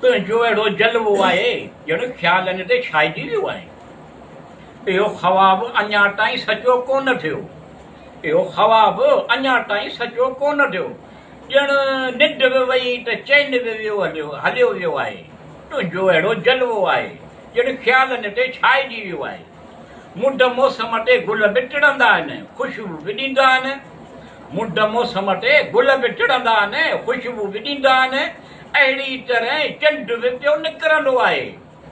تنهنجو اهڙو جلوو آهي، ڄڻ خيالن تي ڇائجي ويو آهين. اهو خواب اڃا تائين سچو ڪونه ٿيو. اهو خواب اڃا تائين سچو ڪونه ٿيو. ڄڻ ننڊ به وئي ته چين به ويو هليو هليو ويو آهي. تنهنجو اهڙو جلوو آهي، ڄڻ خيالن تي ڇائجي ويو آهي. منڍ موسم تي گل به ٽڙندا آهن، خوشبو به ڏيندا آهن. منڍ موسم تي گل به ٽڙندا آهن، خوشبو به ڏيندا آهن. اهڙي طرح چنڊ به پيو نڪرندو آهي.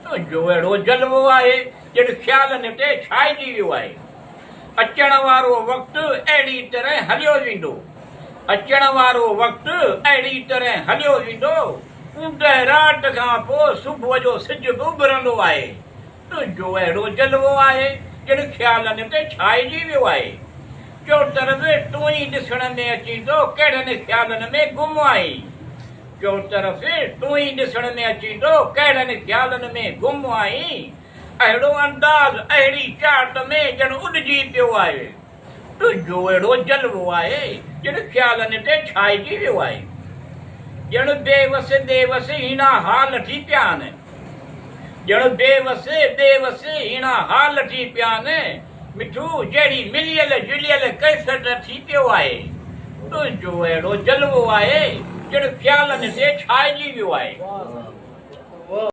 تنهنجو اهڙو جلوو آهي، ڄڻ خيالن تي ڇائجي ويو آهي. اچڻ وارو وقت اهڙي طرح هليو ويندو. اچڻ وارو وقت اهڙي طرح هليو ويندو. اوندهه رات کان پوء صبح جو سج به اڀرندو آهي. تنهنجو اهڙو جلوو آهي، ڄڻ خيالن تي ڇائجي ويو آهي. چوطرف تون ئي ڏسڻ ۾ اچين ٿو، ڪهڙن خيالن ۾ گم آهين. چوطرف تون ئي ڏسڻ ۾ اچين ٿو، ڪهڙن خيالن ۾ گم آهين. اهڙو انداز، اهڙي چاهت ۾ ڄڻ اڏجي پيو آهي. تنهنجو اهڙو جلوو آهي، ڄڻ خيالن تي ڇائجي ويو آهي. ڄڻ بي وس بي وس هيڻا حال ٿي پيا آهن. ڄڻ بي وس بي وس هيڻا حال ٿي پيا آهن. مٺو جهڙي مليل جليل ڪيفيت ٿي پيو آهي. تنهنجو اهڙو جلوو آهي، ڄڻ خيالن تي ڇائجي ويو آهي.